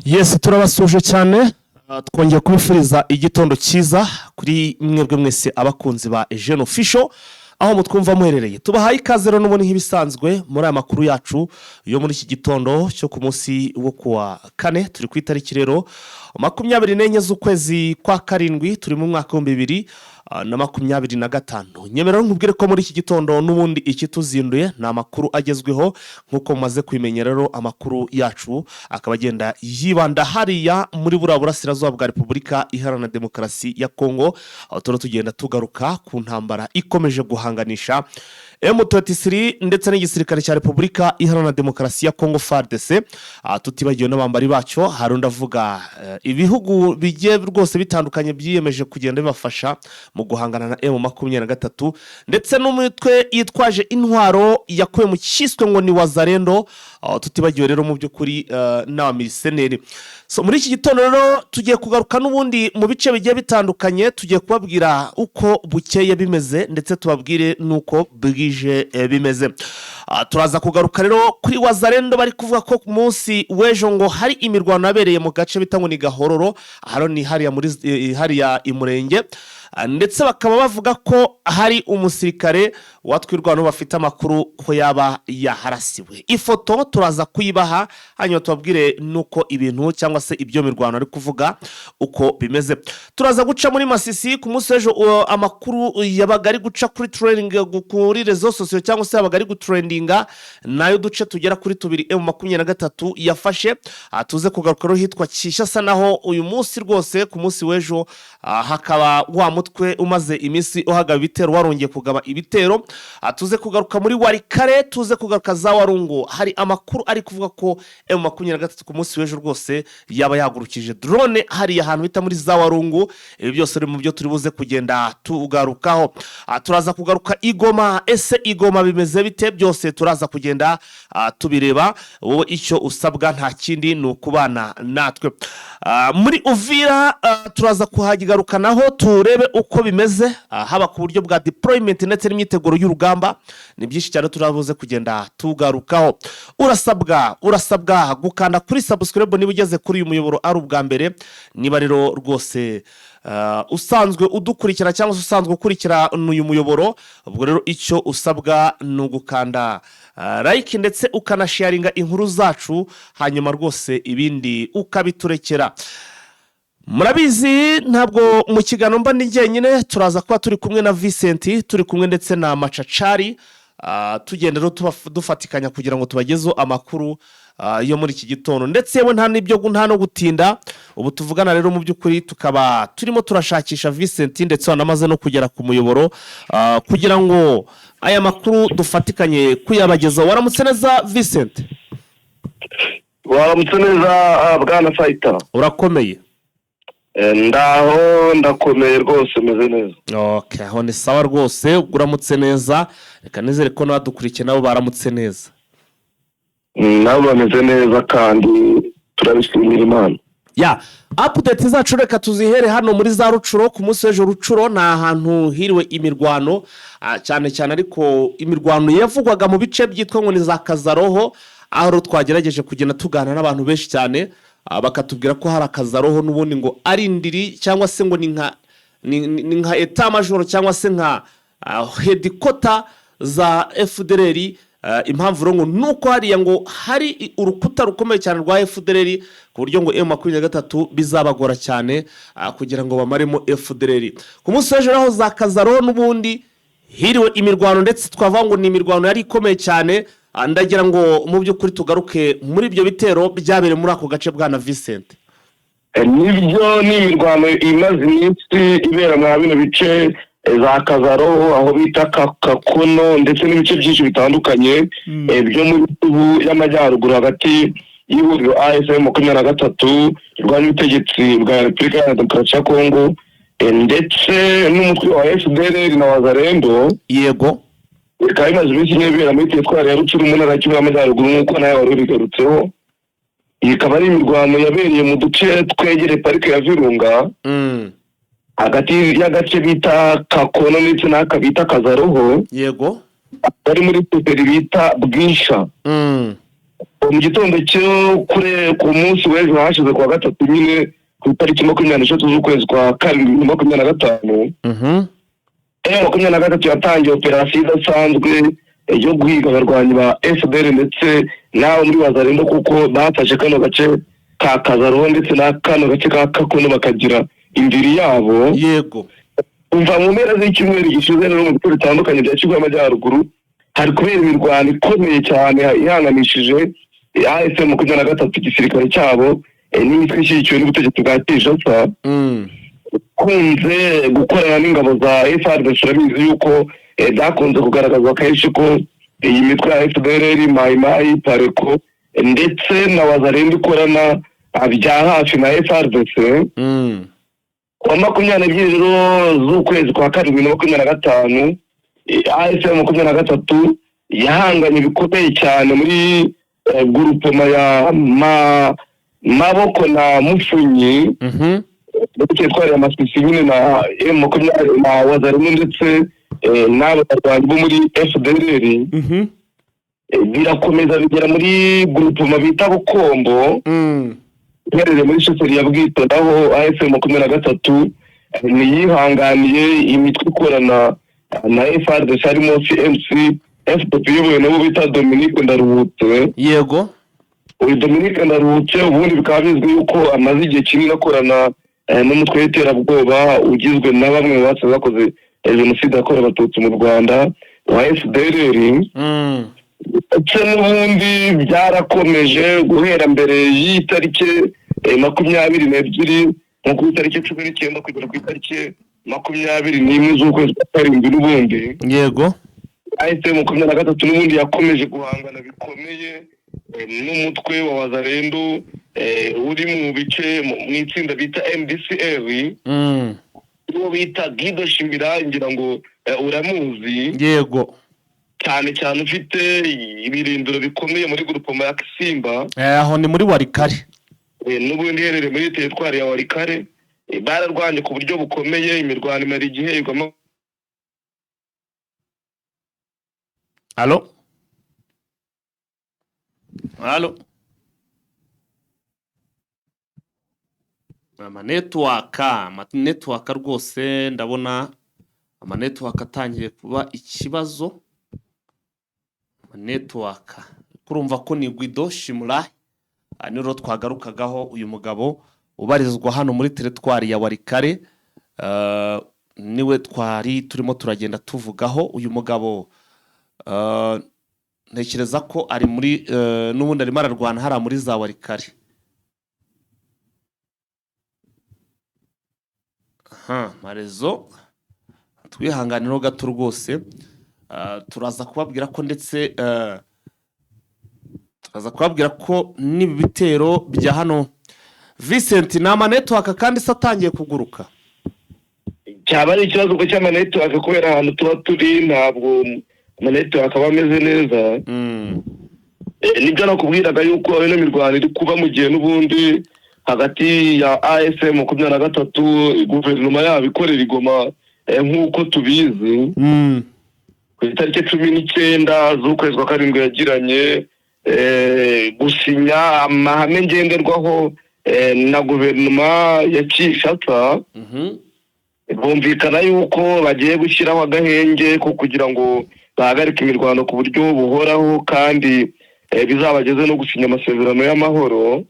Yes, turabasuje cyane. Twongeye kubifuriza igitondo cyiza kuri mwebwe mwese abakunzi ba Ejene Official aho mutwumva muherereye. Tubahaye ikaze rero n'ubundi nk'ibisanzwe muri aya makuru yacu yo muri iki gitondo cyo ku munsi wo kuwa kane. Turi ku itariki rero 24 z'ukwezi kwa karindwi, turi mu mwaka w'2025. Nyemerera nkubwire ko muri iki gitondo n'ubundi ikituzinduye ni amakuru agezweho. Nk'uko mumaze kubimenya rero, amakuru yacu akaba agenda yibanda hariya muri buriya burasirazuba bwa Repubulika Iharanira Demokarasi ya Kongo, aho tuba tugenda tugaruka ku ntambara ikomeje guhanganisha M23 ndetse n'igisirikare cya Repubulika Iharanira Demokarasi ya Kongo, FARDC, tutibagiwe n'abambari bacyo. Hari undi avuga ibihugu bigiye rwose bitandukanye byiyemeje kugenda bibafasha mu guhangana na M23 ndetse n'umutwe yitwaje intwaro yakuwe mu cyiswe ngo ni Wazalendo, tutibagiwe rero mu by'ukuri n'abamiriseneri. So muri iki gitondo rero tugiye kugaruka n'ubundi mu bice bigiye bitandukanye. Tugiye kubabwira uko bukeye bimeze ndetse tubabwire n'uko bwije bimeze. Turaza kugaruka rero kuri Wazalendo bari kuvuga ko ku munsi w'ejo ngo hari imirwano yabereye mu gace bita ngo ni Gahororo, hano ni hariya muri hariya i Murenge. Ndetse bakaba bavuga ko hari umusirikare wa Twirwaneho bafite amakuru ko yaba yaharasiwe. Ifoto turaza kuyibaha, hanyuma tubabwire n'uko ibintu cyangwa se ibyo mirwano ari kuvuga uko bimeze. Turaza guca muri Masisi. Ku munsi w'ejo amakuru yabaga ari guca kuri trending kuri réseaux sociaux cyangwa se yabaga ari gutrendinga nayo duce tugera kuri tubiri M23 yafashe. Tuze kugaruka rero hitwa Kinshasa, naho uyu munsi rwose ku munsi w'ejo hakaba wa mutwe umaze iminsi uhagaba ibitero warongeye kugaba ibitero. Tuze kugaruka muri Walikale, tuze kugaruka za Walungu. Hari amakuru ari kuvuga ko M23 ku munsi w'ejo rwose yaba yahagurukije drone hariya ahantu bita muri za Walungu. Ibi byose biri mu byo turi buze kugenda tugarukaho. Turaza kugaruka i Goma. Ese i Goma bimeze bite? Byose turaza kugenda tubireba. Wowe icyo usabwa nta kindi, ni ukubana natwe. Muri Uvira turaza kuhagaruka naho turebe uko bimeze, haba ku buryo bwa deployment ndetse n'imyiteguro y'urugamba. Ni byinshi cyane turabuze kugenda tugarukaho. Urasabwa gukanda kuri subscribe niba ugeze kuri uyu muyoboro ari ubwa mbere. Niba rero rwose usanzwe udukurikira cyangwa se usanzwe ukurikira uyu muyoboro, ubwo rero icyo usabwa ni ugukanda like ndetse ukanasharinga inkuru zacu, hanyuma rwose ibindi ukabiturekera. Murabizi, ntabwo mu kiganiro mba ndi jyenyine. Turaza kuba turi kumwe na Vincent, turi kumwe ndetse na Macacari, tugenda rero dufatikanya kugira ngo tubagezeho amakuru yo muri iki gitondo. Ndetse yewe nta n'ibyo, nta no gutinda, ubu tuvugana rero mu by'ukuri tukaba turimo turashakisha Vincent, ndetse wanamaze no kugera ku muyoboro kugira ngo aya makuru dufatikanye kuyabagezaho. Waramutse neza, Vincent? Waramutse neza, bwana Fayita. Urakomeye? Ndaho, ndakomeye rwose, meze neza. Ok, aho ni sawa rwose. Ubwo uramutse neza, reka nizere ko n'abadukurikiye nabo baramutse neza. Nabo bameze neza kandi turabishimira Imana. Ya update zacu reka tuzihere hano muri za Rutshuru. Ku munsi w'ejo Rutshuru ni ahantu hiriwe imirwano cyane cyane, ariko imirwano yavugwaga mu bice byitwa ngo ni za Kazaroho, aho rero twagerageje kugenda tuganira n'abantu benshi cyane, bakatubwira ko hari Akazaroho n'ubundi ngo ari indiri cyangwa se ngo ni nka état-major cyangwa se nka headquarter za FDLR. Impamvu rero ngo ni uko hariya ngo hari urukuta rukomeye cyane rwa FDLR, ku buryo ngo M23 bizabagora cyane kugira ngo bamaremo FDLR. Ku munsi w'ejo naho za Kazaro n'ubundi hiriwe imirwano, ndetse twavuga ngo ni imirwano yari ikomeye cyane. Ndagira ngo mu by'ukuri tugaruke muri ibyo bitero byabereye muri ako gace, bwana Vincent. Nibyo, ni imirwano imaze iminsi ibera muri bino bice za Kazaro, aho bita Kakono, ndetse n'ibice byinshi bitandukanye byo muri Kivu y'Amajyaruguru, hagati y'ihuriro AFC M23 rirwanya ubutegetsi bwa Repubulika Iharanira Demokarasi ya Kongo ndetse n'umutwe wa FDLR na Wazalendo. Bikaba bimaze iminsi nyine bibera muri teritwari ya Rutshuru mu ntara ya Kivu y'Amajyaruguru, nk'uko nawe wari ubigarutseho. Iyi ikaba ari imirwano yabereye mu duce twegereye parike ya Virunga, hagati y'agace bita Kakono ndetse n'aka bita Kazaroho, bari muri chefferie bita Bwisha. Mu gitondo cyo kure ku munsi w'ejo hashize, kuwa gatatu nyine, ku itariki 23 z'ukwezi kwa karindwi 2025, M23 yatangiye operasiyo idasanzwe yo guhiga abarwanyi ba FDLR ndetse n'abo muri Wazalendo, kuko bafashe kano gace ka Kazaroho ndetse na kano gace ka Kakono, bakagira indiri yabo. Kuva mu mpera z'icyumweru gishize rero, mu bice bitandukanye bya Kivu y'Amajyaruguru hari kubera imirwano ikomeye cyane ihanganishije AFC 23, igisirikare cyabo, n'imitwe ishyigikiwe n'ubutegetsi bwa Kinshasa ikunze gukorana n'ingabo za FARDC. Turabizi yuko byakunze kugaragazwa kenshi ko iyi mitwe ya FDLR, Mai Mai, Pareko ndetse na Wazalendo ikorana bya hafi na FARDC. Kuwa 22 rero z'ukwezi kwa karindwi na 25, AFC 23 yahanganye bikomeye cyane muri groupement ya Maboko na Mufunyi, ndetse twari Masisi nyine, na M20 na Wazalendo ndetse n'aba barwanyi bo muri FDLR. Birakomeza bigera muri groupement bita Bukombo, iherereye muri chefferie ya Bwito. Naho AFC 23 ntiyihanganiye imitwe ikorana na FARDC, harimo CMC FDP iyobowe nabo bita Dominique Ndaruhutse. Uyu Dominique Ndaruhutse ubundi bikaba bizwi yuko amaze igihe kinini akorana n'umutwe w'iterabwoba ugizwe na bamwe mu basize bakoze jenoside yakorewe Abatutsi mu Rwanda wa FDLR. Ndetse n'ubundi byarakomeje guhera mbere y'itariki 22, nko ku itariki 19 kugera ku itariki 21 z'ukwezi kwa karindwi n'ubundi, AFC 23 n'ubundi yakomeje guhangana bikomeye n'umutwe wa Wazalendo uri mu bice mu itsinda bita MDCR, uwo bita Guido Shimira, ngira ngo uramuzi, cyane cyane ufite ibirindiro bikomeye muri groupement ya Kisimba. Aho ni muri Walikale. N'ubundi iherereye muri teritwari ya Walikale. Bararwanye ku buryo bukomeye, imirwano imara igihe igwamo. Allo, allo, amanetwork, amanetwork rwose, ndabona amanetwork atangiye kuba ikibazo. Amanetwork, kurumva ko ni Guido Shimura ni rero twagarukagaho, uyu mugabo ubarizwa hano muri teritwari ya Walikale, niwe twari turimo turagenda tuvugaho. Uyu mugabo ntekereza ko ari muri n'ubundi arimo ararwana hariya muri za Walikale. Aha marezo, twihanganireho gato rwose. Turaza kubabwira ko ndetse turaza kubabwira ko n'ibi bitero bya hano, Vincent, ni amanetwork kandi se atangiye kuguruka. Cyaba ari ikibazo ko cy'amanetwork, kubera ahantu tuba turi ntabwo amanetwork aba ameze neza. Nibyo nakubwiraga yuko ino mirwano iri kuba mu gihe n'ubundi hagati ya AFC 23, guverinoma yabo ikorera i Goma, nk'uko tubizi, ku itariki 19 z'ukwezi kwa karindwi yagiranye gusinya amahame ngenderwaho na guverinoma ya Kinshasa. Bumvikana yuko bagiye gushyiraho agahenge ko kugira ngo bahagarike imirwano ku buryo buhoraho, kandi bizabageze no gusinya amasezerano y'amahoro.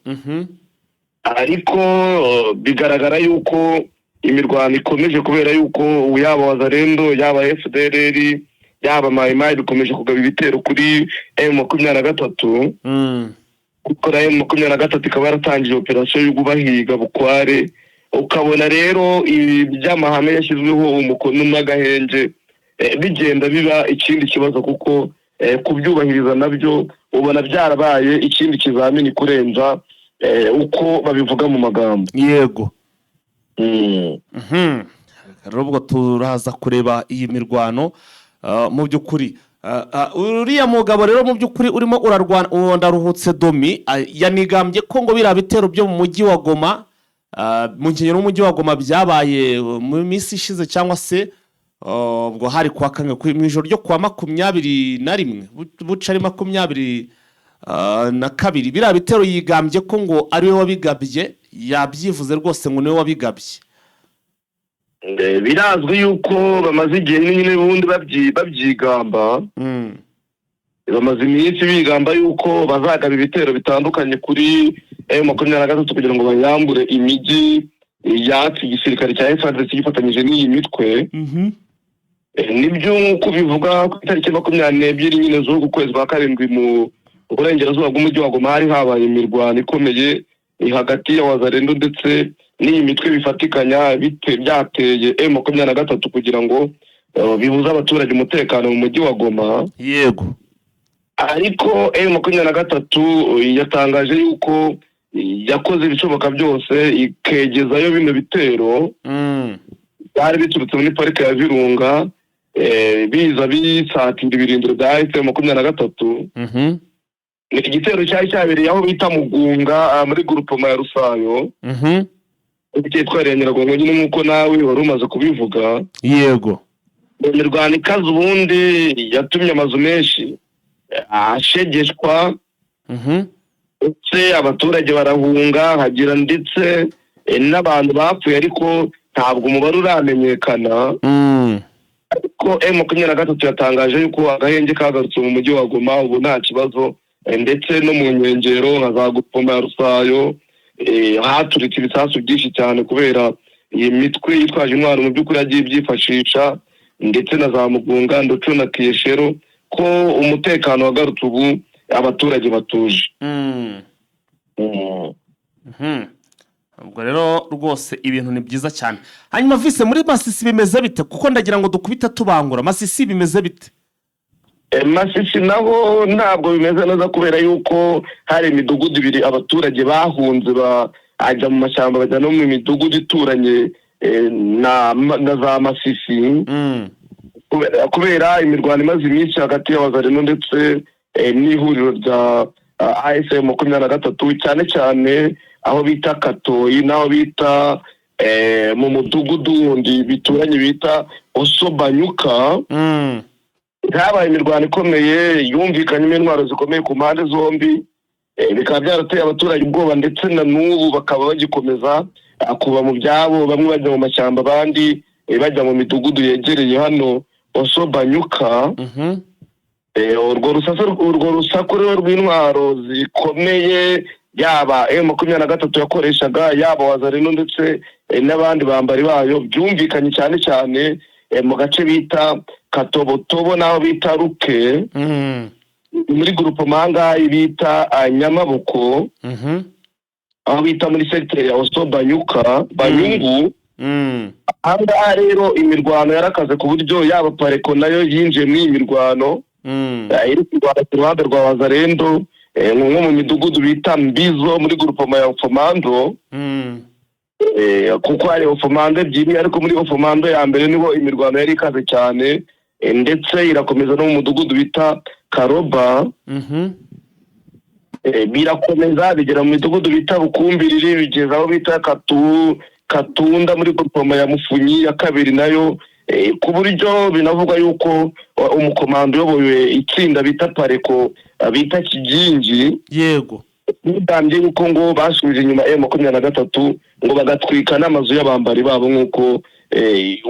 Ariko bigaragara yuko imirwano ikomeje, kubera yuko yaba Wazalendo, yaba FDLR, yaba Mai Mai bikomeje kugaba ibitero kuri M23, kuko na M23 ikaba yaratangije operasiyo yo kubahiga bukware. Ukabona rero ibi by'amahame yashyizweho umukono n'agahenge bigenda biba ikindi kibazo, kuko kubyubahiriza nabyo ubona byarabaye ikindi kizamini kurenza uko babivuga mu magambo. Rero ubwo turaza kureba iyi mirwano mu by'ukuri. Uriya mugabo rero mu by'ukuri urimo urarwana, uwo Ndaruhutse Domi, yanigambye ko ngo biriya bitero byo mu mujyi wa Goma, mu nkengero y'umujyi wa Goma, byabaye mu minsi ishize, cyangwa se ubwo hari kuwa kane, mu ijoro ryo kuwa 21, buca ari makumyabiri na kabiri. Biriya bitero yigambye ko ngo ariwe wabigabye, yabyivuze rwose ngo niwe wabigabye. Birazwi yuko bamaze igihe nyine ubundi babyigamba. Bamaze iminsi bigamba yuko bazagaba ibitero bitandukanye kuri M23 kugira ngo bayambure imijyi yatse igisirikare cya FARDC gifatanyije n'iyi mitwe. Nibyo, nk'uko bivuga, ku itariki 22 nyine z'uku kwezi kwa karindwi, mu burengerazuba bw'umujyi wa Goma hari habaye imirwano ikomeye hagati ya Wazalendo ndetse n'iyi mitwe bifatikanya, byateye M23 kugira ngo bibuze abaturage umutekano mu mujyi wa Goma. Ariko M23 yatangaje yuko yakoze ibishoboka byose ikegezayo bino bitero byari biturutse muri parike ya Virunga, biza bisatira ibirindiro bya AFC M23. Ni igitero cyari cyabereye aho bita Mugunga, muri groupement ya Rusayo, cyitwa Nyiragongo nyine, nk'uko nawe wari umaze kubivuga. Imirwano ikaze ubundi yatumye amazu menshi ashegeshwa, ndetse abaturage barahunga, hagira ndetse n'abantu bapfuye, ariko ntabwo umubare uramenyekana. Ariko M23 yatangaje yuko agahenge kagarutse mu mujyi wa Goma, ubu nta kibazo, ndetse no mu nkengero nka za groupement ya Rusayo haturitse ibisasu byinshi cyane kubera iyi mitwe yitwaje intwaro mu by'ukuri yagiye ibyifashisha, ndetse na za Mugunga ndetse na Kiyeshero, ko umutekano wagarutse, ubu abaturage batuje. Ubwo rero rwose ibintu ni byiza cyane. Hanyuma vise, muri Masisi bimeze bite? Kuko ndagira ngo dukubite tubangura. Masisi bimeze bite? Masisi naho ntabwo bimeze neza, kubera yuko hari imidugudu ibiri abaturage bahunze, bajya mu mashyamba, bajya no mu midugudu ituranye na za Masisi, kubera imirwano imaze iminsi hagati y'Abazalendo ndetse n'ihuriro rya AFC 23, cyane cyane aho bita Katoyi n'aho bita mu mudugudu wundi bituranye bita Osobanyuka. Habaye imirwano ikomeye yumvikanyemo intwaro zikomeye ku mpande zombi, bikaba byarateye abaturage ubwoba, ndetse na n'ubu bakaba bagikomeza kuva mu byabo, bamwe bajya mu mashyamba, abandi bajya mu midugudu yegereye hano Osobanyuka. Urwo rusaku rero rw'intwaro zikomeye, yaba M23 yakoreshaga, yaba Wazalendo ndetse n'abandi bambari bayo, byumvikanye cyane cyane mu gace bita Katobotobo n'aho bita Ruke, muri groupement bita Nyamaboko, aho bita muri secteur ya Osobanyuka Banyungu. Aha ngaha rero imirwano yarakaze, ku buryo yaba Pareko nayo yinjiye muri iyi mirwano, iri kurwana ku ruhande rwa Wazalendo, nko mu midugudu bita Mbizo muri groupement ya Ofomando, kuko hari Ofomando ebyiri, ariko muri Ofomando ya mbere niho imirwano yari ikaze cyane, ndetse irakomeza no mu mudugudu bita Karoba. Birakomeza bigera mu midugudu bita Bukumbiriri, bigeza aho bita Katunda muri groupement ya Mufunyi ya kabiri nayo, ku buryo binavugwa yuko umukomando uyoboye itsinda bita Pareko, bita Kigingi, bigambye yuko ngo basubije inyuma M23, ngo bagatwika n'amazu y'abambari babo, nk'uko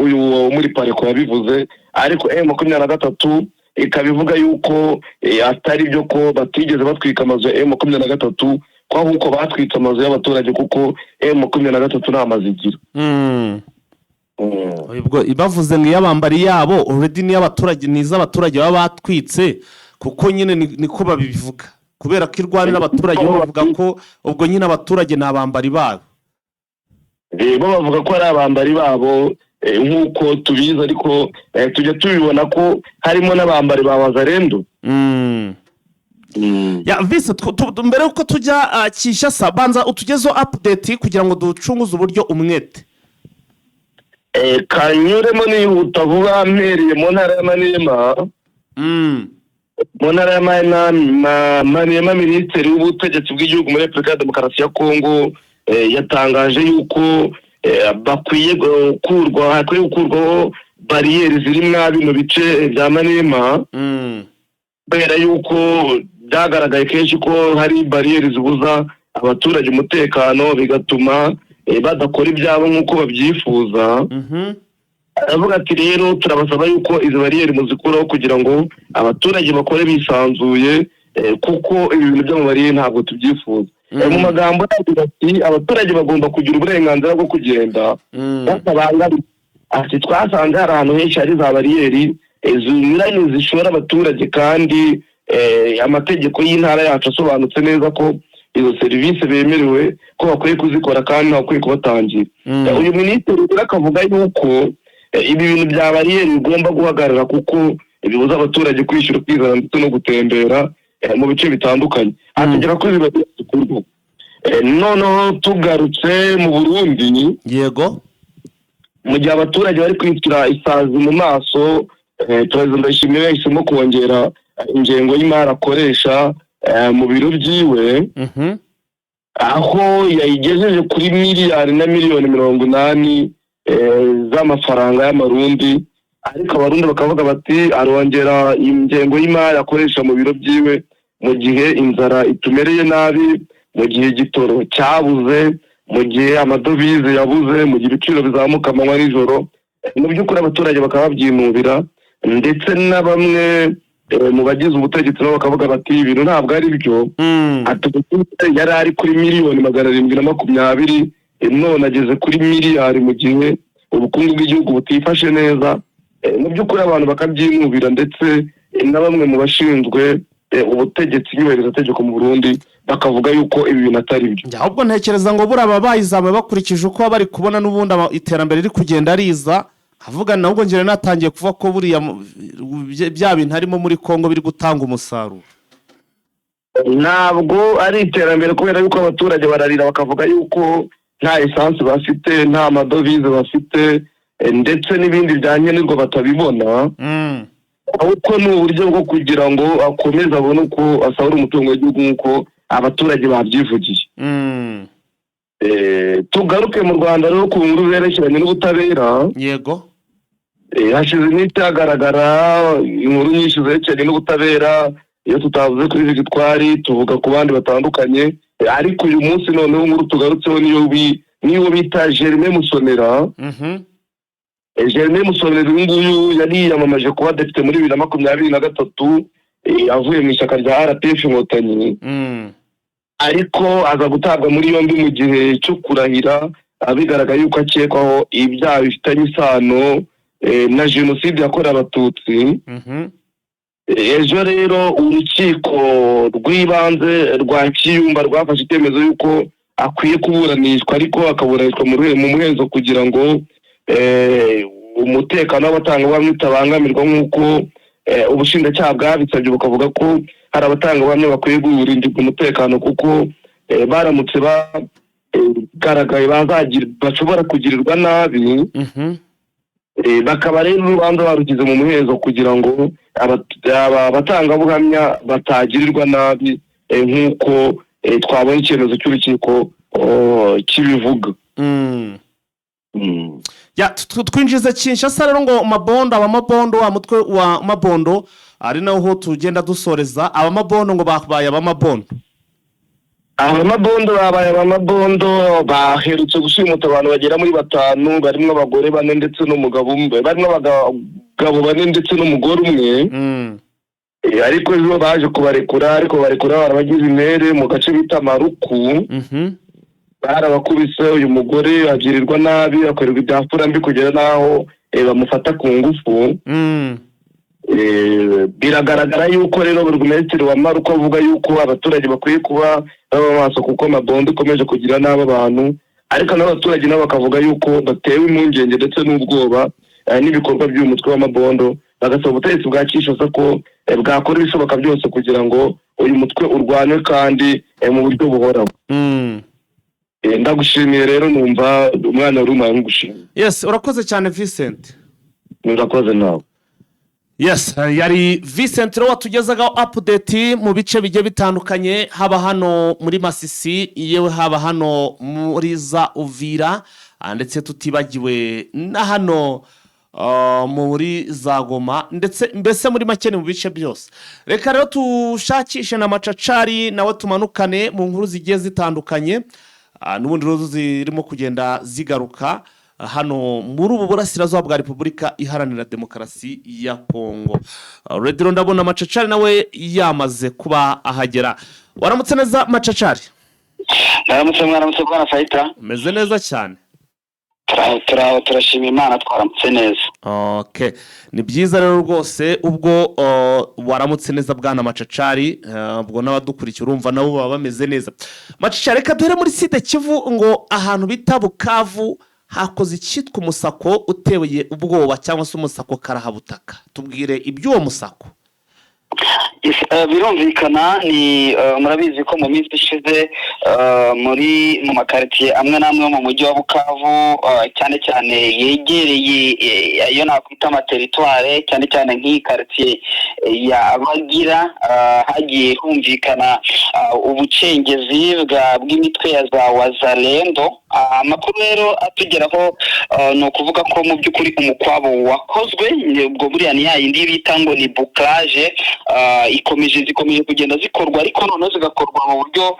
uyu wo muri Pareko yabivuze. Ariko M23 ikaba ivuga yuko atari byo, ko batigeze batwika amazu ya M23, ko ahubwo batwitse amazu y'abaturage, kuko M23 nta mazu igira. Ubwo bavuze ngo iy'abambari yabo, already ni iy'abaturage, ni iz'abaturage baba batwitse, kuko nyine niko babivuga, kubera ko irwanira abaturage, bo bavuga ko ubwo nyine abaturage ni abambari babo. Bo bavuga ko ari abambari babo, nk'uko tubizi, ariko tujya tubibona ko harimo n'abambari ba Wazalendo. Ya vise, mbere yuko tujya Kinshasa, banza utugezeho update kugira ngo ducunguze uburyo umwete. Kanyuremo nihuta vuba, mpereye mu ntara ya Maniema. Mu ntara ya Maniema, minisitiri w'ubutegetsi bw'igihugu muri Repubulika ya Demokarasi ya Kongo yatangaje yuko bakwiye gukurwa hakwiye gukurwaho bariyeri ziri mwa bino bice bya Maniema, kubera yuko Byagaragaye kenshi ko hari bariyeri zibuza abaturage umutekano, bigatuma badakora ibyabo nk'uko babyifuza. Aravuga ati: "Rero turabasaba yuko izi bariyeri muzikuraho kugira ngo abaturage bakore bisanzuye, kuko ibi bintu by'amabariyeri ntabwo tubyifuza." Mu magambo yagira ati: "Abaturage bagomba kugira uburenganzira bwo kugenda batabangamiwe." Ati: "Twasanze hari ahantu henshi hari za bariyeri zinyuranye zishora abaturage, kandi amategeko y'intara yacu asobanutse neza ko izo serivisi bemerewe, ko bakwiye kuzikora kandi ntawukwiye kubatangira." Uyu minisitiri rero akavuga yuko ibi bintu bya bariyeri bigomba guhagarara, kuko bibuza abaturage kwishyura, kwizana ndetse no gutembera mu bice bitandukanye, ategeka ko izi bariyeri zikurwaho. Noneho tugarutse mu Burundi, mu gihe abaturage bari kwitira isazi mu maso, Perezida Ndayishimiye yahisemo kongera ingengo y'imari akoresha mu biro byiwe, aho yayigejeje kuri miliyari na miliyoni 80 z'amafaranga y'Amarundi. Ariko Abarundi bakavuga bati: "Arongera ingengo y'imari akoresha mu biro byiwe mu gihe inzara itumereye nabi, mu gihe igitoro cyabuze, mu gihe amadovize yabuze, mu gihe ibiciro bizamuka amanywa nijoro." Mu by'ukuri abaturage bakaba babyinubira, ndetse na bamwe mu bagize ubutegetsi nabo bakavuga bati: "Ibintu ntabwo ari byo." Ati: "Yari ari kuri miliyoni 720, none ageze kuri miliyari mu gihe ubukungu bw'igihugu butifashe neza." Mu by'ukuri abantu bakabyinubira, ndetse na bamwe mu bashinzwe ubutegetsi nyubahirizategeko mu Burundi bakavuga yuko ibi bintu atari byo. Njye ahubwo ntekereza ngo buriya baba bayizamuye bakurikije uko baba bari kubona n'ubundi iterambere riri kugenda riza. Havuga nahubwo njyewe natangiye kuvuga ko buriya bya bintu harimo muri Kongo biri gutanga umusaruro. Ntabwo ari iterambere, kubera yuko abaturage bararira bakavuga yuko nta esansi bafite, nta madovize bafite, ndetse n'ibindi bya nkenerwa batabibona, ahubwo ni uburyo bwo kugira ngo akomeze abone uko asahura umutungo w'igihugu nk'uko abaturage babyivugiye. Tugaruke mu Rwanda rero ku nkuru zerekeranye n'ubutabera. Hashize iminsi hagaragara inkuru nyinshi zerekeranye n'ubutabera. Iyo tutavuze kuri Victoire, tuvuga ku bandi batandukanye. Ariko uyu munsi noneho inkuru tugarutseho niyo bita Germain Musonera. Germain Musonera uyu nguyu yari yiyamamaje kuba depite muri 2023, avuye mu ishyaka rya RPF Inkotanyi, ariko aza gutabwa muri yombi mu gihe cyo kurahira, bigaragara yuko akekwaho ibyaha bifitanye isano na jenoside yakorewe Abatutsi. Ejo rero urukiko rw'ibanze rwa Kiyumba rwafashe icyemezo yuko akwiye kuburanishwa, ariko akaburanishwa mu muhezo kugira ngo umutekano w'abatangabuhamya utabangamirwa, nk'uko ubushinjacyaha bwabisabye, bukavuga ko hari abatangabuhamya bakwiye kurindirwa umutekano, kuko baramutse bagaragaye bashobora kugirirwa nabi. Bakaba rero urubanza barugize mu muhezo kugira ngo aba batangabuhamya batagirirwa nabi, nk'uko twabonye icyemezo cy'urukiko, oh, kibivuga. Ya, twinjize Kinshasa rero ngo Mabondo, abamabondo, wa mutwe wa Mabondo, ari naho tugenda dusoreza. Abamabondo ngo babaye abamabondo. Abamabondo babaye abamabondo. Baherutse gushimuta abantu bagera muri batanu, barimo abagore bane ndetse n'umugabo umwe, barimo abagabo bane ndetse n'umugore umwe. Ariko ejo baje kubarekura, ariko barekura barabagize intere mu gace bita Maruku. Barabakubise, uyu mugore agirirwa nabi, akorerwa ibya mfura mbi kugera n'aho bamufata ku ngufu. Biragaragara yuko rero burugumesitiri wa Maruku avuga yuko abaturage bakwiye kuba baba maso, kuko Mabondo ikomeje kugira nabi abantu. Ariko n'abaturage nabo bakavuga yuko batewe impungenge ndetse n'ubwoba n'ibikorwa by'uyu mutwe w'Amabondo, bagasaba ubutegetsi bwa Kinshasa ko bwakora ibishoboka byose kugira ngo uyu mutwe urwanywe kandi mu buryo buhoraho. Ndagushimiye rero, numva umwana wari umaye nkugushimiye. Yes, urakoze cyane, Vincent. Murakoze nawe. Yes, yari Vincent rero watugezagaho update mu bice bigiye bitandukanye, haba hano muri Masisi, yewe haba hano muri za Uvira, ndetse tutibagiwe na hano. muri za Goma, ndetse mbese muri make ni mu bice byose. Reka rero tushakishe na Macacari nawe tumanukane mu nkuru zigiye zitandukanye. N'ubundi rero zirimo kugenda zigaruka hano muri ubu burasirazuba bwa Repubulika Iharanira Demokarasi ya Kongo. Rero ndabona Macacari nawe yamaze kuba ahagera. Waramutse neza, Macacari? Mwaramutse, mwaramutse, bwana Fayita. Umeze neza cyane? Turaho, turaho, turashima Imana, twaramutse neza. Okay, ni byiza rero rwose. Ubwo waramutse neza, bwana Macacari, ubwo n'abadukurikiye urumva nabo baba bameze neza. Macacari, reka duhere muri Sud Kivu, ngo ahantu bita Bukavu hakoze icyitwa umusako uteye ubwoba cyangwa se umusako karahabutaka. Tubwire iby'uwo musako. Birumvikana ni murabizi ko mu minsi ishize muri mu makaritsiye amwe n'amwe yo mu mujyi wa Bukavu, cyane cyane yegereye ayo nakwita amateritware, cyane cyane nk'iyi karitsiye ya Bagira, hagiye humvikana ubucengezi bw'imitwe ya za Wazalendo. Amakuru rero atugeraho ni ukuvuga ko mu by'ukuri umukwabo wakozwe, ubwo buriya ni ya yindi bita ngo ni bouclage, zikomeje kugenda zikorwa, ariko noneho zigakorwa mu buryo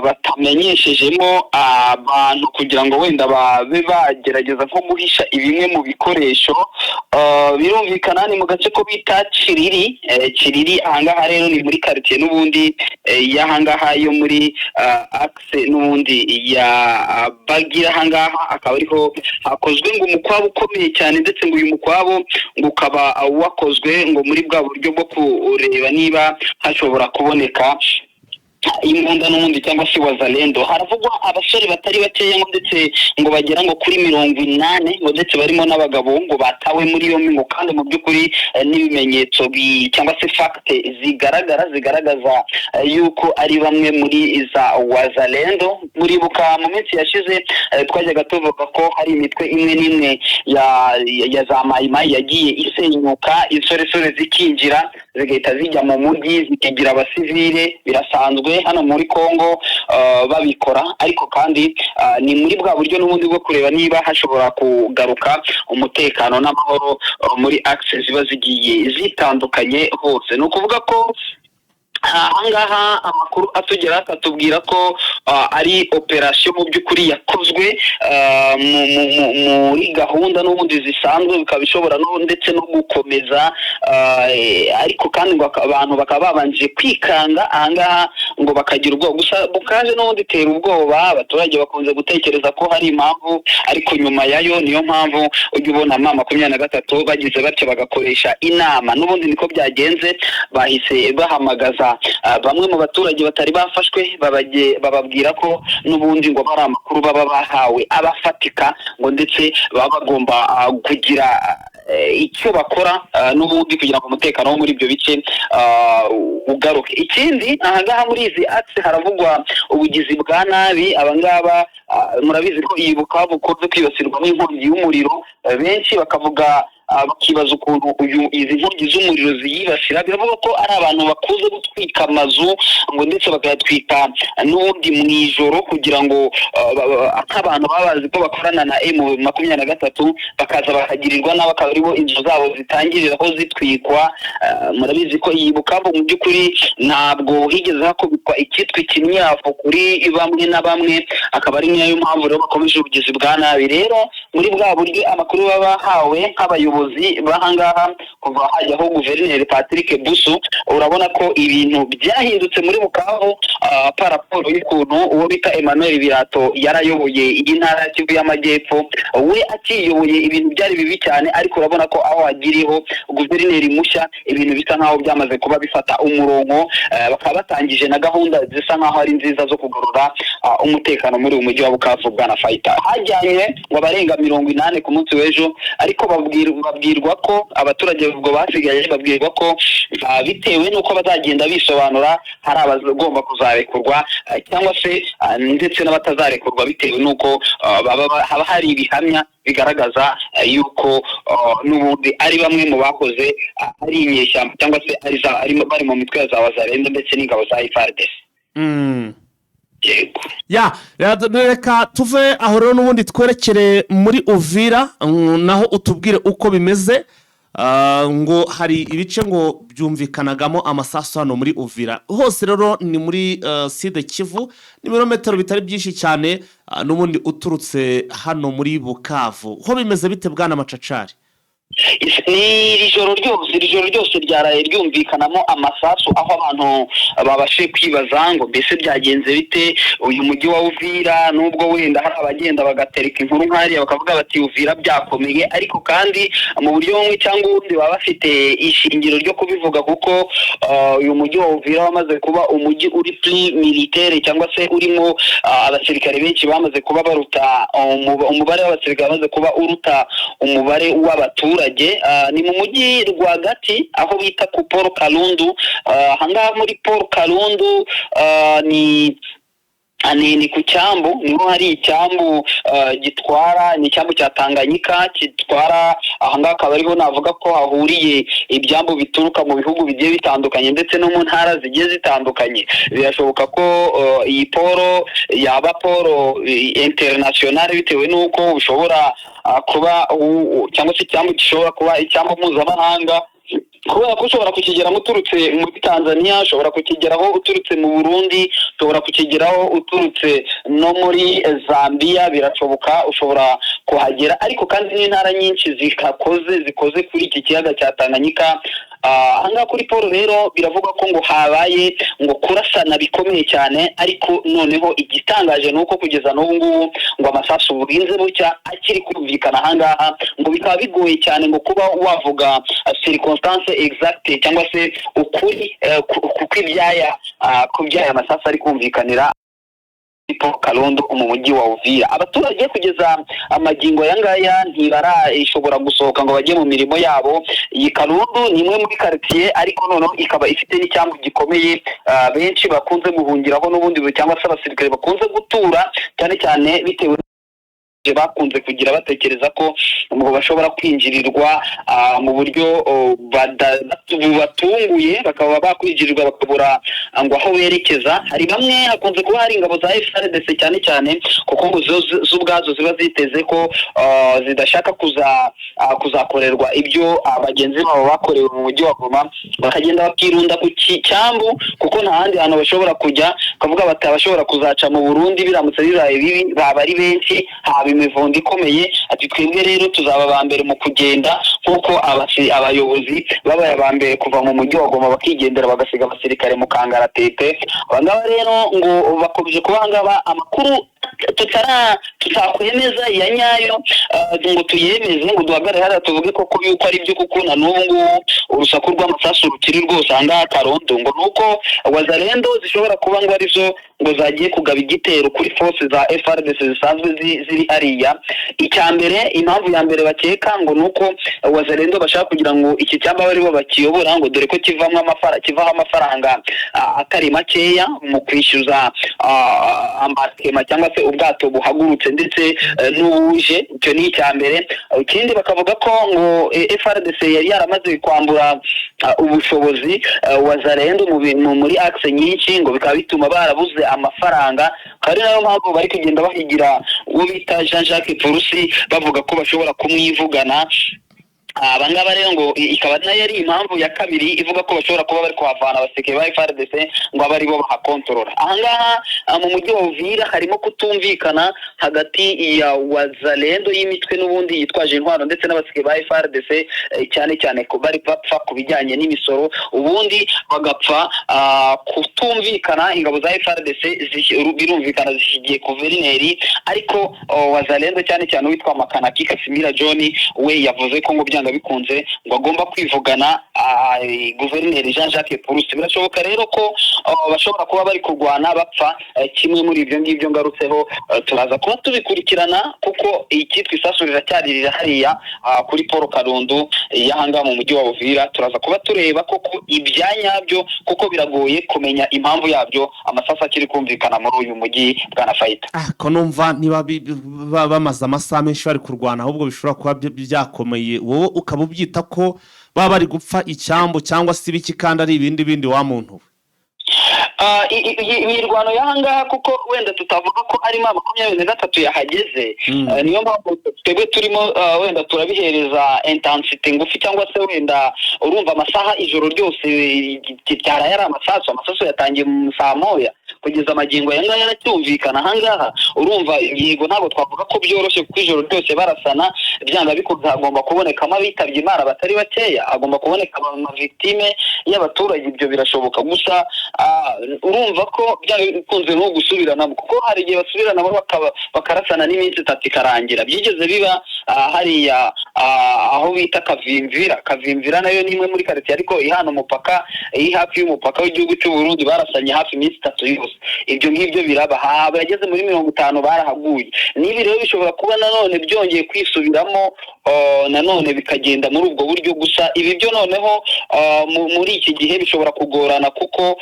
batamenyeshejemo abantu kugira ngo wenda babe bagerageza nko guhisha bimwe mu bikoresho. Birumvikana ni mu gace ko bita Kiriri. Kiriri ahangaha rero ni muri karitsiye n'ubundi y'ahangaha yo muri axe n'ubundi ya Bagira. Ahangaha akaba ariho hakozwe ngo umukwabo ukomeye cyane, ndetse ngo uyu mukwabo ngo ukaba wakozwe ngo muri bwa buryo bwo kureba niba hashobora kuboneka imbunda n'ubundi cyangwa se Wazalendo. Haravugwa abasore batari bakeya ngo ndetse ngo bagera ngo kuri 80, ngo ndetse barimo n'abagabo, ngo batawe muri yombi, ngo kandi mu by'ukuri n'ibimenyetso cyangwa se facts zigaragara zigaragaza yuko ari bamwe muri za Wazalendo. Muribuka mu minsi yashize twajyaga tuvuga ko hari imitwe imwe n'imwe ya za Mayimayi yagiye isenyuka, insoresore zikinjira zigahita zijya mu mujyi zikigira abasivile. Birasanzwe hano muri Congo babikora, ariko kandi ni muri bwa buryo n'ubundi bwo kureba niba hashobora kugaruka umutekano n'amahoro muri axe ziba zigiye zitandukanye hose. Ni ukuvuga ko ahangaha amakuru atugera akatubwira ko ari operasiyo mu by'ukuri yakozwe muri gahunda n'ubundi zisanzwe, bikaba bishobora ndetse no gukomeza, ariko kandi ngo abantu bakaba babanje kwikanga ahangaha ngo bakagira ubwoba. Gusa bukaje n'ubundi itera ubwoba, abaturage bakunze gutekereza ko hari impamvu, ariko nyuma yayo niyo mpamvu ujya ubona M23 bagize batyo bagakoresha inama. N'ubundi niko byagenze, bahise bahamagaza bamwe mu baturage batari bafashwe, bababwira ko n'ubundi ngo bari amakuru baba bahawe abafatika, ngo ndetse baba bagomba kugira icyo bakora n'ubundi kugira ngo umutekano wo muri ibyo bice ugaruke. Ikindi, ahangaha muri izi axe haravugwa ubugizi bwa nabi. Abangaba murabizi ko iyi Bukavu bukunze kwibasirwa n'inkongi y'umuriro. Benshi bakavuga, bakibaza ukuntu izi nkongi z'umuriro ziyibasira. Biravuga ko ari abantu bakunze gutwika amazu, ngo ndetse bakayatwika n'ubundi mu ijoro kugira ngo nk'abantu baba bazi ko bakorana na M23 bakaza bakagirirwa nabi, akaba aribo inzu zabo zitangiriraho zitwikwa. Murabizi ko iyi Bukavu mu by'ukuri ntabwo higeze hakubitwa icyitwa ikinyafu kuri bamwe na bamwe, akaba ari nayo mpamvu rero bakomeje ubugizi bwa nabi. Rero muri bwa buryo amakuru baba bahawe nk'abayobozi b'ahangaha, kuva hajyaho guverineri Patrick Busu, urabona ko ibintu byahindutse muri Bukavu par rapport y'ukuntu uwo bita Emmanuel Birato yarayoboye iyi ntara ya Kivu y'Amajyepfo. We akiyoboye ibintu byari bibi cyane, ariko urabona ko aho hagiriyeho guverineri mushya ibintu bisa nkaho byamaze kuba bifata umurongo, bakaba batangije na gahunda zisa nkaho ari nziza zo kugarura umutekano muri uyu mujyi wa Bukavu. Bwana Fayita, hajyanywe ngo abarenga 80 ku munsi w'ejo, ariko babwirwa ko abaturage ubwo basigaye babwirwa ko bitewe n'uko bazagenda bisobanura hari abagomba kuzarekurwa, cyangwa se ndetse n'abatazarekurwa bitewe n'uko haba hari ibihamya bigaragaza yuko n'ubundi ari bamwe mu bakoze ari inyeshyamba cyangwa se bari mu mitwe ya za Wazalendo ndetse n'ingabo za FARDC. Yego. Ya, reka tuve aho rero n'ubundi twerekere muri Uvira, naho utubwire uko bimeze. Ngo hari ibice ngo byumvikanagamo amasasu hano muri Uvira hose. Rero ni muri Sud Kivu, ni ibirometero bitari byinshi cyane n'ubundi uturutse hano muri Bukavu. Ho bimeze bite, bwana Macacari? Ni iri joro ryose ryaraye ryumvikanamo amasasu, aho abantu babashije kwibaza ngo mbese byagenze bite? Uyu mujyi wa Uvira, nubwo wenda hari abagenda bagatereka inkuru nk'ariya bakavuga bati Uvira byakomeye, ariko kandi mu buryo bumwe cyangwa ubundi baba bafite ishingiro ryo kubivuga, kuko uyu mujyi wa Uvira wamaze kuba umujyi uri plus militaire, cyangwa se urimo abasirikare benshi bamaze kuba baruta umubare w'abasirikare bamaze kuba uruta umubare w'abaturage. Ni mu mujyi rwagati aho bita ku Port Kalundu. Ahangaha muri Port Kalundu ni ku cyambu, niho hari icyambu gitwara, ni icyambu cya Tanganyika gitwara. Ahangaha akaba ariho navuga ko hahuriye ibyambu bituruka mu bihugu bigiye bitandukanye ndetse no mu ntara zigiye zitandukanye. Birashoboka ko iyi port yaba port internationale, bitewe n'uko ushobora kuba cyangwa se icyambu gishobora kuba icyambu mpuzamahanga, kubera ko ushobora kukigeramo uturutse muri Tanzania, ushobora kukigeraho uturutse mu Burundi, ushobora kukigeraho uturutse no muri Zambia. Birashoboka, ushobora kuhagera, ariko kandi n'intara nyinshi zikakoze zikoze kuri iki kiyaga cya Tanganyika. Ahangaha kuri port rero biravugwa ko ngo habaye ngo kurasana bikomeye cyane, ariko noneho igitangaje ni uko kugeza n'ubu ngubu ngo amasasu burinze bucya akiri kumvikana ahangaha, ngo bikaba bigoye cyane ngo kuba wavuga circonstance exacte cyangwa se ukuri ku byaya masasu ari kumvikanira Port Kalundu mu mujyi wa Uvira. Abaturage kugeza amagingo aya ngaya ntibarashobora gusohoka ngo bajye mu mirimo yabo. Iyi Kalundu ni imwe muri quartier, ariko noneho ikaba ifite n'icyambu gikomeye, benshi bakunze guhungiraho n'ubundi, cyangwa se abasirikare bakunze gutura cyane cyane, bitewe bakunze kugira batekereza ko ngo bashobora kwinjirirwa mu buryo bubatunguye, bakaba bakwinjirirwa bakabura ngo aho berekeza. Hari bamwe, hakunze kuba hari ingabo za FARDC cyane cyane, kuko ngo zo ubwazo ziba ziteze ko zidashaka kuzakorerwa ibyo bagenzi babo bakorewe mu mujyi wa Goma, bakagenda bakirunda ku cyambu kuko nta handi hantu bashobora kujya. Bakavuga bati abashobora kuzaca mu Burundi biramutse bibaye bibi baba ari benshi, haba imivundo ikomeye. Ati twebwe rero tuzaba aba mbere mu kugenda, nk'uko abayobozi babaye aba mbere kuva mu mujyi wa Goma bakigendera, bagasiga abasirikare mu kangaratete. Aba ngaba rero ngo bakomeje kuba aha. Amakuru tutara tutakwemeza ya nyayo, ngo tuyemeze, ngo duhagarare hariya tuvuge koko yuko ari byo, kuko na n'ubu ngubu urusaku rw'amasasu rukiri rwose aha ngaha Karondo, ngo ni uko Wazalendo zishobora kuba ngo arizo ngo zagiye kugaba igitero kuri force za FARDC zisanzwe ziri hariya. Icya mbere, impamvu ya mbere bakeka ngo ni uko Wazalendo bashaka kugira ngo iki cyamba bari bo bakiyobora, ngo dore ko kivamo amafaranga, kivaho amafaranga atari makeya mu kwishyuza embarquement cyangwa se ubwato buhagurutse ndetse n'ubuje. Icyo ni icya mbere. Ikindi bakavuga ko ngo FARDC yari yaramaze kwambura ubushobozi Wazalendo mu bintu muri axe nyinshi, ngo bikaba bituma barabuze amafaranga, akaba ari nayo mpamvu bari kugenda bahigira uwo bita Jean Jacques Purusi, bavuga ko bashobora kumwivugana. Aba ngaba rero ngo ikaba nayo ari impamvu ya kabiri ivuga ko bashobora kuba bari kuhavana abasirikare ba FARDC ngo abe aribo bahakontorora. Aha ngaha mu mujyi wa Uvira harimo kutumvikana hagati ya Wazalendo y'imitwe n'ubundi yitwaje intwaro ndetse n'abasirikare ba FARDC, cyane cyane ko bari bapfa ku bijyanye n'imisoro, ubundi bagapfa kutumvikana. Ingabo za FARDC birumvikana zishyigiye guverineri, ariko Wazalendo cyane cyane uwitwa Makanaki Kasimira John we yavuze ko ngo byanga bikunze ngo agomba kwivugana guverineri Jean Jacques Purusi. Birashoboka rero ko bashobora kuba bari kurwana bapfa kimwe muri ibyo ngibyo ngarutseho. Turaza kuba tubikurikirana, kuko icyitwa isasu riracyaririra hariya kuri Port Kalundu y'ahangaha mu mujyi wa Uvira. Turaza kuba tureba koko ibya nyabyo, kuko biragoye kumenya impamvu yabyo, amasasu akiri kumvikana muri uyu mujyi, bwana Fayita. Ko numva niba bamaze amasaha menshi bari kurwana, ahubwo bishobora kuba byakomeye, wowe ukaba ubyita ko baba bari gupfa icyambu cyangwa se ibiki kandi ari ibindi bindi, wa muntu we? Imirwano y'ahangaha, kuko wenda tutavuga ko arimo 23 yahageze, niyo mpamvu twebwe turimo wenda turabihereza intensité ngufi, cyangwa se wenda urumva amasaha ijoro ryose byaraye ari amasasu. Amasasu yatangiye mu saa 1 kugeza amagingo aya ngaya aracyumvikana ahangaha. Urumva, yego, ntabwo twavuga ko byoroshye, kuko ijoro ryose barasana, byanga bikunze hagomba kubonekamo abitabye Imana batari bakeya, hagomba kuboneka amavictimes y'abaturage, ibyo birashoboka. Gusa urumva ko byanga bikunze no gusubiranamo, kuko hari igihe basubiranamo bakarasana n'iminsi 3 ikarangira. Byigeze biba hariya aho bita Kavimvira. Kavimvira nayo ni imwe muri karitsiye ariko ihana umupaka, iri hafi y'umupaka w'igihugu cy'u Burundi. Barasanye hafi iminsi 3 yose. Ibyo ngibyo biraba, abageze muri 50 barahaguye. N'ibi rero bishobora kuba nanone byongeye kwisubiramo, nanone bikagenda muri ubwo buryo. Gusa ibi byo noneho muri iki gihe bishobora kugorana, kuko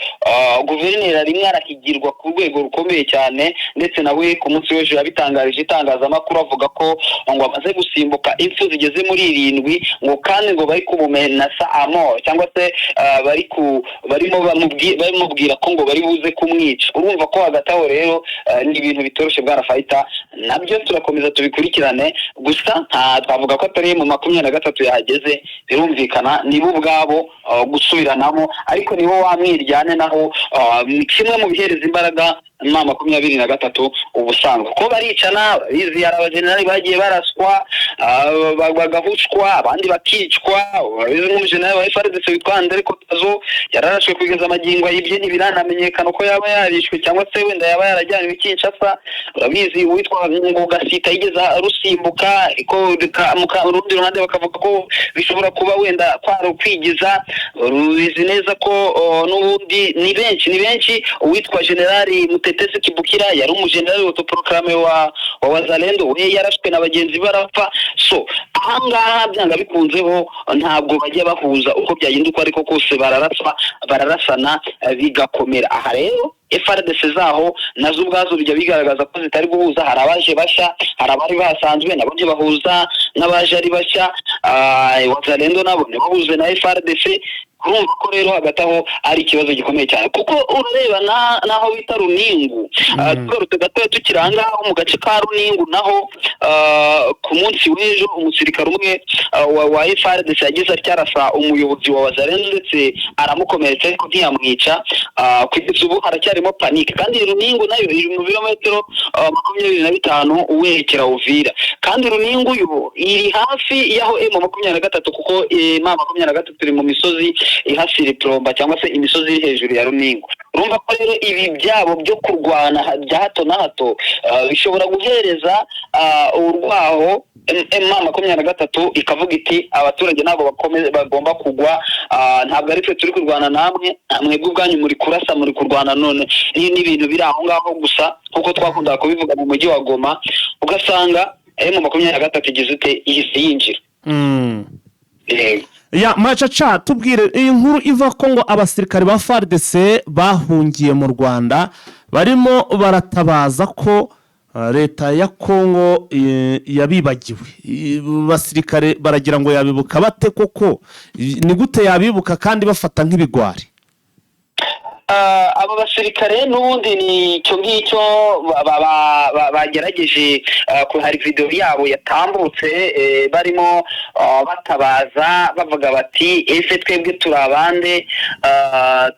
guverineri arimwo arahigirwa ku rwego rukomeye cyane, ndetse nawe ku munsi w'ejo yabitangarije itangazamakuru, avuga ko ngo amaze gusimbuka impfu zigeze muri 7, ngo kandi ngo bari kumumenasa amoro, cyangwa se bari ku barimo bamubwira ko ngo bari buze kumwica. Urumva ko hagati aho rero ni ibintu bitoroshye, bwana Fayita. Nabyo turakomeza tubikurikirane. Gusa nta twavuga ko atari mu 23 yahageze, birumvikana nibo ubwabo gusubiranamo, ariko nibo wa mwiryane naho ni kimwe mu bihereza imbaraga M23 ubusanzwe, ko baricana bizi. Hari abajenerali bagiye baraswa, bagahushwa, abandi bakicwa. Urabizi, nk'umujenerali wa FARDC witwa Andre Kotazo yararashwe, kugeza amagingo ayibye ntibiranamenyekana uko yaba yarishwe cyangwa se wenda yaba yarajyanywe i Kinshasa. Urabizi, uwitwa ngo Gasita yigeze arusimbuka, ariko mu rundi ruhande bakavuga ko bishobora kuba wenda kwari ukwigiza. Ubizi neza ko n'ubundi ni benshi, ni benshi. Uwitwa Generali Mutetesi Kibukira yari umujenerali autoproclamé wa Wazalendo, we yarashwe na bagenzi be arapfa. So ahangaha byanga bikunzeho ntabwo bajya bahuza, uko byagenda uko ariko kose bararaswa, bararasana, bigakomera. Aha rero FARDC zaho nazo ubwazo bijya bigaragaza ko zitari guhuza. Hari abaje bashya, hari abari basanzwe, nabo ntibahuza n'abaje ari bashya. Wazalendo nabo ntibahuze na FARDC. Urumva ko rero hagati aho ari ikibazo gikomeye cyane, kuko urareba n'aho bita Runingu. Tugarutse gatoya, tukiri aha ngaha mu gace ka Runingu naho, ku munsi w'ejo umusirikare umwe wa FARDC yagize atya arasa umuyobozi wa Wazalendo, ndetse aramukomeretsa ariko ntiyamwica. Kugeza ubu haracyarimo panique, kandi Runingu nayo iri mu birometero 25 werekera Uvira, kandi Runingu yo iri hafi y'aho M23, kuko M23 iri mu misozi ihasira iplomba, cyangwa se imisozi iri hejuru ya Runingu. Urumva ko rero ibi byabo byo kurwana bya hato na hato bishobora guhereza urwaho M23 ikavuga iti: "Abaturage ntabwo bagomba kugwa, ntabwo ari twe turi kurwana namwe, mwebwe ubwanyu muri kurasa, muri kurwana none n'ibintu biri aho ngaho gusa." Kuko twakundaga kubivuga mu mujyi wa Goma, ugasanga M23 igize ute, ihise yinjira. Yego. Ya Macaca, tubwire iyi nkuru iva ko ngo abasirikare ba FARDC bahungiye mu Rwanda barimo baratabaza ko leta ya Kongo yabibagiwe. Basirikare baragira ngo yabibuka bate koko? Ni gute yabibuka kandi bafata nk'ibigwari? Abo basirikare n'ubundi ni icyo ngicyo bagerageje. Hari videwo yabo yatambutse, barimo batabaza bavuga bati: "Ese twebwe turi abande?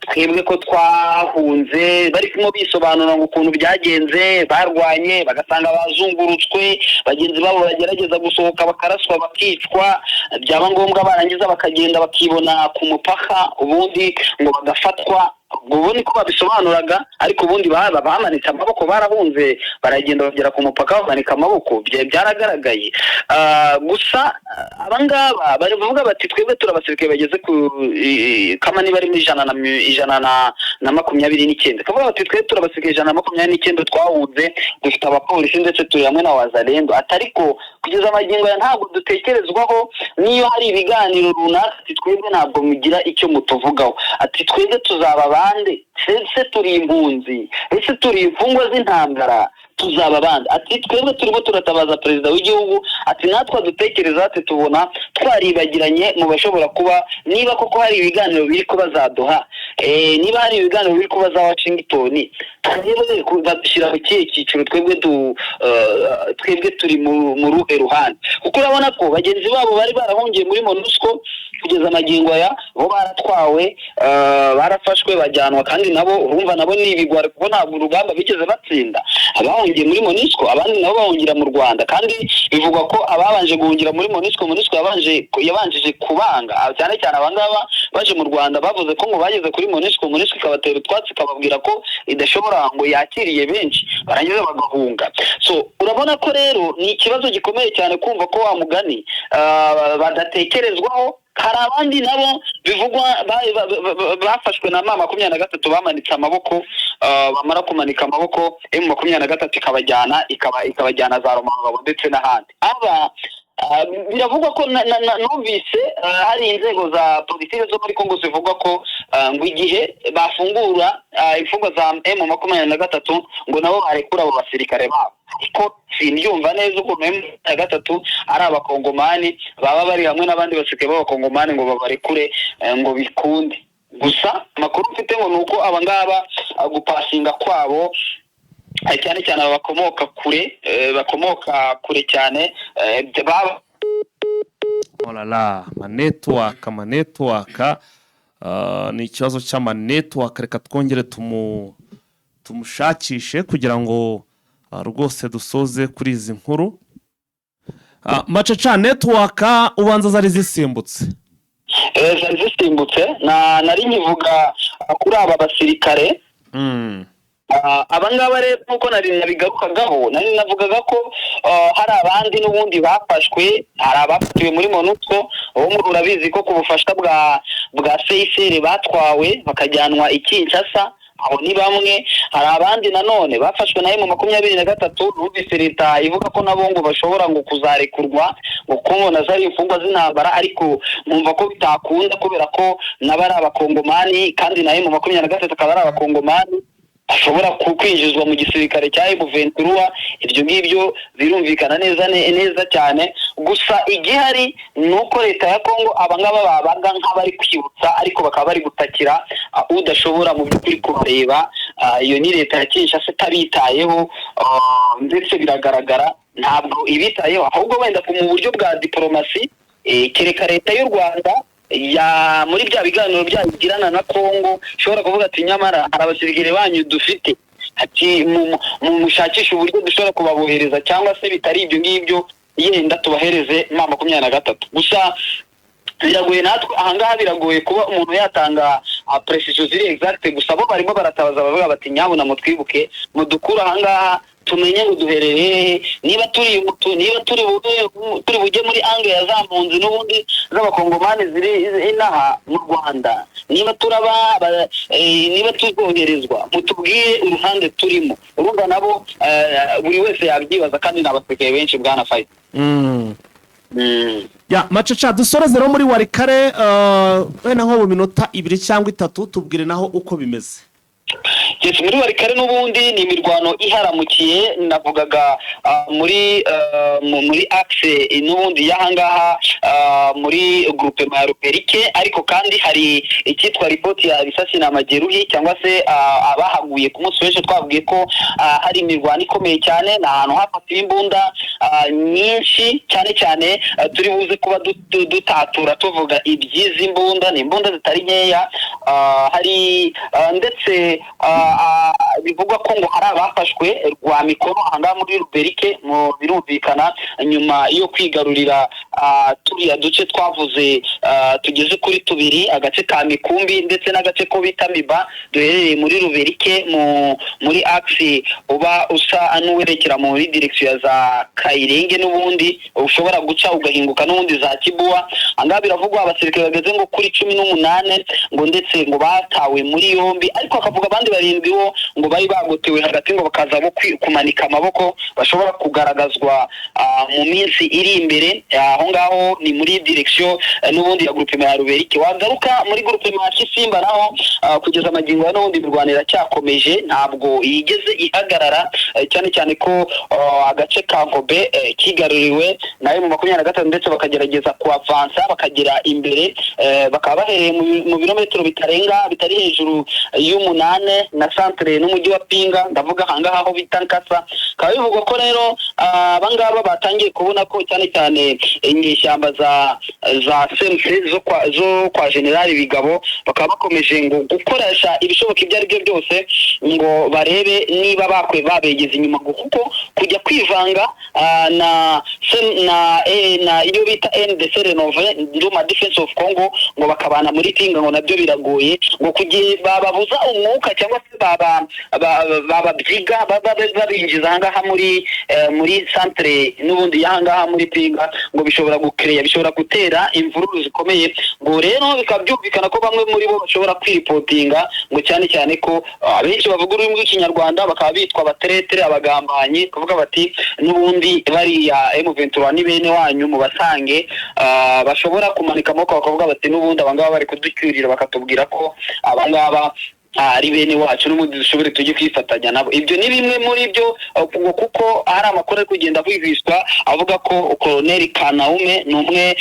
Twebwe ko twahunze?" Barimo bisobanura ngo ukuntu byagenze, barwanye bagasanga bazungurutswe, bagenzi babo bagerageza gusohoka bakaraswa, bakicwa, byaba ngombwa barangiza bakagenda bakibona ku mupaka, ubundi ngo bagafatwa. Ubwo ubu niko babisobanuraga, ariko ubundi bamanitse amaboko, barahunze, baragenda bagera ku mupaka bamanika amaboko, byaragaragaye. Gusa abangaba bari bavuga bati: "Twebwe turi abasirikare bageze ku kama niba ari muri 129." Kavuga bati: "Twebwe turi abasirikare 129 twahunze, dufite abapolisi ndetse turi hamwe na Wazalendo." Ati: "Ariko kugeza amagingo aya ntabwo dutekerezwaho, niyo hari ibiganiro runaka." Ati: "Twebwe ntabwo mugira icyo mutuvugaho." Ati: "Twebwe tuzaba bande? Ese turi impunzi? Ese turi imfungwa z'intambara? Tuzaba bande?" Ati: "Twebwe turimo turatabaza perezida w'igihugu." Ati: "Natwe dutekereza," ati, "tubona twaribagiranye mu bashobora kuba, niba koko hari ibiganiro biri kuba bazaduha." Niba hari ibiganiro biri kuba za Washington, twebwe badushyira mu kihe cyiciro? Twebwe twebwe turi mu ruhe ruhande? Kuko urabona ko bagenzi babo bari barahungiye muri MONUSCO, kugeza amagingo aya bo baratwawe, barafashwe, bajyanwa, kandi nabo urumva nabo ni ibigwari, kuko ntabwo urugamba bigeze batsinda. Abahungiye muri MONUSCO, abandi nabo bahungira mu Rwanda, kandi bivugwa ko ababanje guhungira muri MONUSCO, MONUSCO yabanjije kubanga. Cyane cyane abangaba baje mu Rwanda bavuze ko ngo bageze kuri MONUSCO, MONUSCO ikabatera utwatsi, ikababwira ko idashobora, ngo yakiriye benshi, barangiza bagahunga. So urabona ko rero ni ikibazo gikomeye cyane kumva ko wa mugani badatekerezwaho. Hari abandi nabo bivugwa bafashwe na M23, bamanitse amaboko, bamara kumanika amaboko M23 ikabajyana, ikabajyana za Rumangabo ndetse n'ahandi. Aba biravugwa ko numvise hari inzego za politiki zo muri Congo zivuga ko ngo igihe bafungura imfungwa za M23, ngo nabo barekura abo basirikare babo, ariko simbyumva neza ukuntu M23 ari abakongomani baba bari hamwe n'abandi basirikare b'abakongomani ngo babarekure, ngo bikunde. Gusa amakuru mfite ngo ni uko aba ngaba gupasinga kwabo, cyane cyane aba bakomoka kure, bakomoka kure cyane, baba Olala, manetwork, amanetwork, ni ikibazo cy'amanetwork. Reka twongere tumushakishe kugira ngo rwose dusoze kuri izi nkuru. Macaca, network ubanza zari zisimbutse. Zari zisimbutse. Na nari nkivuga kuri aba basirikare. Aba ngaba rero, nk'uko nari nabigarukagaho, nari navugaga ko hari abandi n'ubundi bafashwe, hari abafatiwe muri MONUSCO, uwo urabizi ko ku bufasha bwa CICR batwawe bakajyanwa i Kinshasa. Abo ni bamwe. Hari abandi nanone bafashwe na M23, numvise leta ivuga ko nabo ngo bashobora ngo kuzarekurwa, ngo kuko nazo ari imfungwa z'intambara, ariko nkumva ko bitakunda kubera ko nabo ari abakongomani, kandi na M23 akaba ari abakongomani ashobora kwinjizwa mu gisirikare cya M23. Ibyo ngibyo birumvikana neza neza cyane. Gusa igihari ni uko leta ya Kongo abangaba babaga nk'abari kwibutsa, ariko bakaba bari gutakira udashobora mu by'ukuri kubareba. Iyo ni leta ya Kinshasa itabitayeho, ndetse biragaragara ntabwo ibitayeho. Ahubwo wenda mu buryo bwa diporomasi, kereka leta y'u Rwanda ya muri bya biganiro byayo igirana na Kongo ishobora kuvuga ati: "Nyamara hari abasirikare banyu dufite," ati "mushakishe uburyo dushobora kubabohereza, cyangwa se bitari ibyo ngibyo yenda tubahereze M23." Gusa biragoye, natwe ahangaha biragoye kuba umuntu yatanga precision ziri exact. Gusa bo barimo baratabaza, bavuga bati: "Nyabuna mutwibuke, mudukure ahangaha, tumenye ngo duherereye hehe, niba turi niba turi bujye muri angle ya za mpunzi n'ubundi z'abakongomani ziri inaha mu Rwanda, niba turaba niba tuzoherezwa, mutubwire uruhande turimo." Urumva nabo buri wese yabyibaza, kandi ni abasirikare benshi, bwana Fayita. Ya Macaca, dusoreze rero muri Walikale, wenda nko mu minota 2 cyangwa 3, tubwire naho uko bimeze. Yes, muri Walikale n'ubundi ni imirwano iharamukiye. Navugaga muri axe n'ubundi y'ahangaha muri groupement ya Ruperike, ariko kandi hari icyitwa ripoti ya risasi na majeruhi, cyangwa se abahaguye ku munsi w'ejo. Twabwiye ko hari imirwano ikomeye cyane, ni ahantu hafatiwe imbunda nyinshi cyane cyane. Turi buze kuba dutatura tuvuga iby'izi mbunda, ni imbunda zitari nkeya. Hari ndetse bivugwa ko ngo hari abafashwe rwa mikono ahangaha muri Ruberike. Mu birumvikana nyuma yo kwigarurira turiya duce twavuze tugeze kuri tubiri, agace ka Mikumbi ndetse n'agace ko bita Miba, duherereye muri Ruberike, muri axe uba usa n'uwerekera muri direction ya za Kayirenge, n'ubundi ushobora guca ugahinguka n'ubundi za Kibuwa. Ahangaha biravugwa abasirikare bageze ngo kuri 18, ngo ndetse ngo batawe muri yombi, ariko hakavuga abandi barindwi bo ngo bari bagotewe hagati, ngo bakaza bo kumanika amaboko, bashobora kugaragazwa mu minsi iri imbere. Aho Aho ngaho ni muri direction n'ubundi ya groupement ya Ruberike. Wagaruka muri groupement ya Kisimba naho, kugeza amagingo ya n'ubundi imirwano iracyakomeje, ntabwo yigeze ihagarara, cyane cyane ko agace ka Nkobe kigaruriwe nayo mu 23, ndetse bakagerageza kuavansa bakagera imbere, bakaba bahereye mu birometero bitarenga, bitari hejuru y'umunane na centre n'umujyi wa Pinga, ndavuga ahangaha aho bita Nkasa. Bikaba bivugwa ko rero abangaba batangiye kubona ko cyane cyane inyeshyamba za CMC zo kwa General Bigabo bakaba bakomeje ngo gukoresha ibishoboka ibyo ari byo byose ngo barebe niba bakwe babegeza inyuma, ngo kuko kujya kwivanga na iyo bita NDC, Renove Nduma Defense of Congo, ngo bakabana muri Pinga, ngo nabyo biragoye, ngo kugiye bababuza umwuka cyangwa se bababyiga babinjiza ahangaha muri centre n'ubundi y'ahangaha muri Pinga, ngo bishobora gukereya, bishobora gutera imvururu zikomeye. Ngo rero bikaba byumvikana ko bamwe muri bo bashobora kwiripotinga, ngo cyane cyane ko abenshi bavuga ururimi rw'Ikinyarwanda bakaba bitwa abateretere, abagambanyi, kuvuga bati n'ubundi bariya M23 ni bene wanyu mubasange, bashobora kumanika amaboko bakavuga bati n'ubundi abangaba bari kuducyurira bakatubwira ko abangaba ari bene wacu, n'ubundi dushobore tujye kwifatanya nabo. Ibyo ni bimwe muri byo, ngo kuko hari amakuru ari kugenda ahwihwiswa avuga ko Koloneli Kanaume, ni umwe,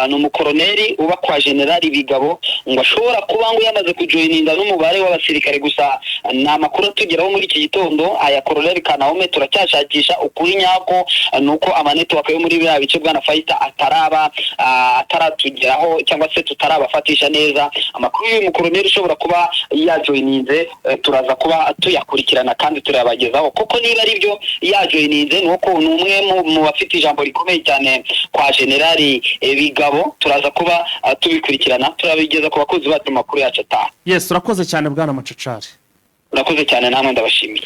ni umukoloneli uba kwa Generali Bigabo, ngo ashobora kuba ngo yamaze kujoyininga n'umubare w'abasirikare. Gusa ni amakuru atugeraho muri iki gitondo aya Koloneli Kanaume, turacyashakisha ukuri nyako, ni uko amanetiwaka yo muri biriya bice, bwana Fayita, ataraba ataratugeraho cyangwa se tutarabafatisha neza amakuru y'uyu mukoloneli ushobora kuba yajoyininze. Turaza kuba tuyakurikirana kandi turayabagezaho, kuko niba ari byo yajoyininze, ni uko ni umwe mu bafite ijambo rikomeye cyane kwa Generali Bigabo. Turaza kuba tubikurikirana, turabigeza ku bakozi bacu mu makuru yacu ataha. Yes, urakoze cyane, bwana Macacari. Urakoze cyane namwe, ndabashimiye.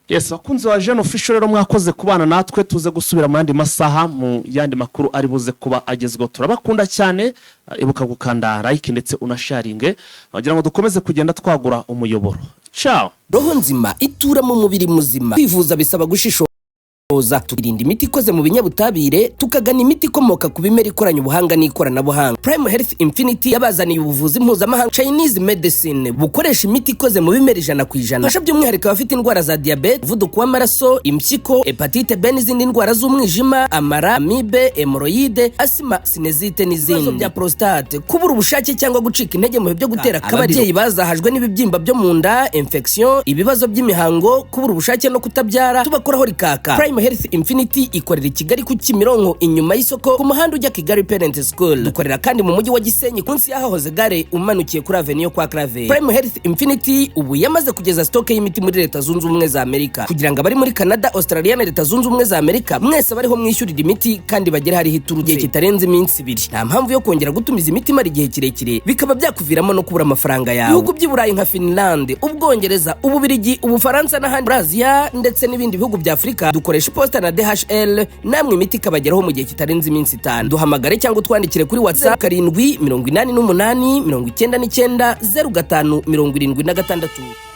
Yes, bakunzi ba Jeune Official rero, mwakoze kubana natwe. Tuze gusubira mu yandi masaha mu yandi makuru ari buze kuba agezweho. Turabakunda cyane. Ibuka gukanda like ndetse unasharinge wagira ngo dukomeze kugenda twagura umuyoboro. Ciao. Roho nzima itura mu mubiri muzima. Kwivuza bisaba gushishoza, tukirinda imiti ikoze mu binyabutabire, tukagana imiti ikomoka ku bimera ikoranye ubuhanga n'ikoranabuhanga. Prime Health Infinity yabazaniye ubuvuzi mpuzamahanga, Chinese medicine, bukoresha imiti ikoze mu bimera 100%. Fasha by'umwihariko abafite indwara za diyabete, umuvuduko w'amaraso, impyiko, hépatite B n'izindi ndwara z'umwijima, amara, amibe, hémorroïdes, asima, sinusite n'izindi, ibibazo bya prostate, kubura ubushake cyangwa gucika intege mu bihe byo gutera akabariro, ababyeyi bazahajwe n'ibibyimba byo mu nda, infection, ibibazo by'imihango, kubura ubushake no kutabyara, tubakoraho rikaka. Prime Health Infinity ikorera i Kigali ku Kimironko, inyuma y'isoko, ku muhanda ujya Kigali Parent School. Dukorera kandi mu mujyi wa Gisenyi, munsi y'ahahoze gare, umanukiye kuri avenue yo kwa Claver. Prime Health Infinity ubu yamaze kugeza stock y'imiti muri Leta Zunze Ubumwe za Amerika, kugira ngo abari muri Canada, Australia na Leta Zunze Ubumwe za Amerika mwese bariho mwishyurira imiti kandi bagere hariho iturutse igihe kitarenze iminsi 2. Nta mpamvu yo kongera gutumiza imiti imara igihe kirekire, bikaba byakuviramo no kubura amafaranga yawe. Ibihugu by'i Burayi nka Finland, Ubwongereza, Ububirigi, Ubufaransa n'ahandi muri Aziya ndetse n'ibindi bihugu bya Afurika, dukoresha iposita na DHL, namwe imiti ikabageraho mu gihe kitarenze iminsi 5. Duhamagare cyangwa utwandikire kuri WhatsApp: 788 99 05 76.